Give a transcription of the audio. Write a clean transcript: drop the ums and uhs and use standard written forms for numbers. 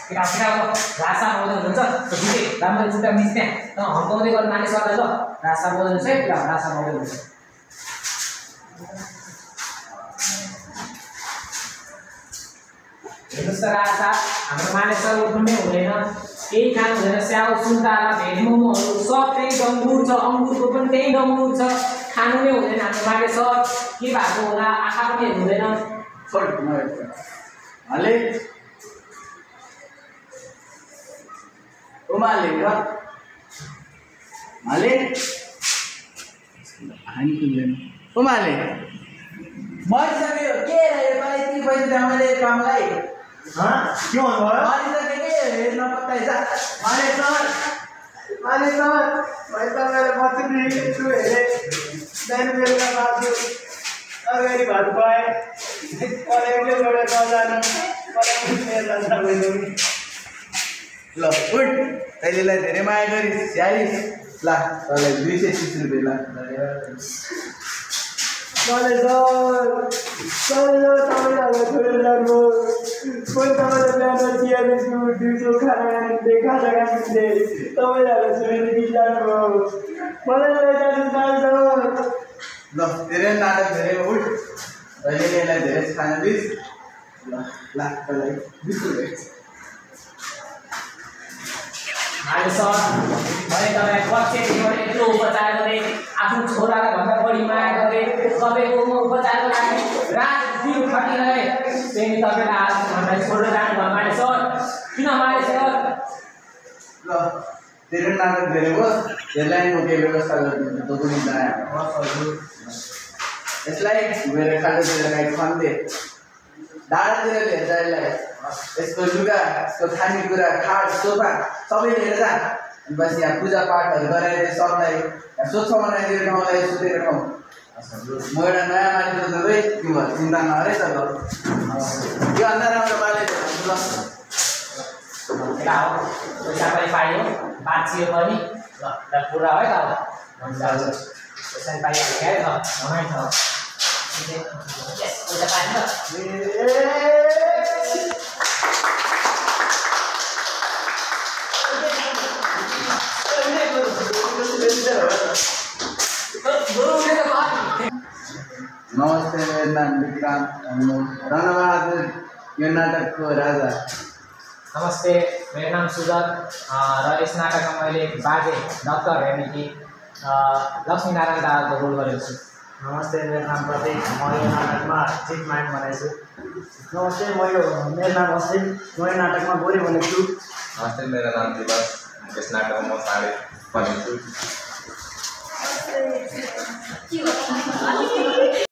केटाको रासा आउँदै हुन्छ ठिकै राम्रो जुत्ता मिच्ने त हम्काउँदै गर्नु नानी सरलाई ल रासा आउँदै हुन्छ है रासा आउँदै हुन्छ हेर्नुहोस् त रासा हाम्रो मानिसहरू उठ्नै हुँदैन केही खानु हुँदैन स्याउ सुन्तला भेज मोमोहरू सब त्यही डङ्गुर छ अङ्गुरको पनि त्यही डङ्गुर छ खानु नै हुँदैन हाम्रो मानिसर के भएको होला आँखा पनि हुँदैन हाले ओमाले र हाले हानि कुदैन ओमाले मरिसक्यो के रह्यो मलाई यति पैसा मैले कामलाई के भन्नुभयो मरिसक्यो के हेर्न पत्ता जा माने सर मैले तपाईँलाई बच्ची छु हेरेँ बिहान बेलुका बाँच्छु अगाडि भात पाएँ कलेजले जोडेर नजानु कलेज जान्छ मैले ल उठ तैँलेलाई धेरै माया गरिस् स्याहारिस् ल तँलाई 230 रुपियाँ मैले तपाईँलाई छोडेर जानु कोही तपाईँले बिहान चिया बिस्कुट दिउँसो खाना खानुहुन्थे खाजा खानुहुन्थे तपाईँलाई छोडेर जानुभयो मलाई लैजानु चाहन्छ ल धेरै नाटक धेरै उठ तैँले यसलाई धेरै खाना दिस् ल तँलाई 20 रुपियाँ हाले सर मैले तपाईँ बच्चेदेखिबाट यत्रो उपचार गरेँ आफ्नो छोरालाई भन्दा बढी माया गरेँ तपाईँको म उपचारको लागि रात दिन खटिरहेँ त्यही तपाईँलाई आज भन्दा छोडेर जानुभयो माले सर किन माले सर ल धेरै नाटक धेरै भयो यसलाई म के व्यवस्था गरिदिन्छु तँ पनि नआए यसलाई मेरो खाजातिर गाई खन्दे डाँडातिर लिएर यसलाई यसको लुगा यसको खानेकुरा खाट सोफा सबै लिएर जा बस यहाँ पूजापाठहरू गराएर सबलाई स्वच्छ बनाइदिएर ठाउँलाई सुतेर ठाउँ म एउटा नयाँ मान्छे तपाईँ के भयो चिन्ता नगरे त ल यो अन्त राम्रो माले ल पैसा पनि पाइयो बाँचियो पनि ल पुरा है त अब पैसा पनि पाइहाल्यो क्या त रमाइ छ पैसा पाएन नमस्ते मेरो नाम विक्रान्त रणबहादुर यो नाटकको राजा नमस्ते मेरो नाम सुजन र यस नाटकमा मैले बाजे डाक्टर यानि लक्ष्मीनारायण दाहालको रोल गरेको छु नमस्ते मेरो नाम प्रतीक म यो नाटकमा चिफ माइन्ड बनाएको छु नमस्ते मेरो नाम असिम म यो नाटकमा गोरी बनेको छु नमस्ते मेरो नाम दिवस यस नाटकमा म साडी बनेको छु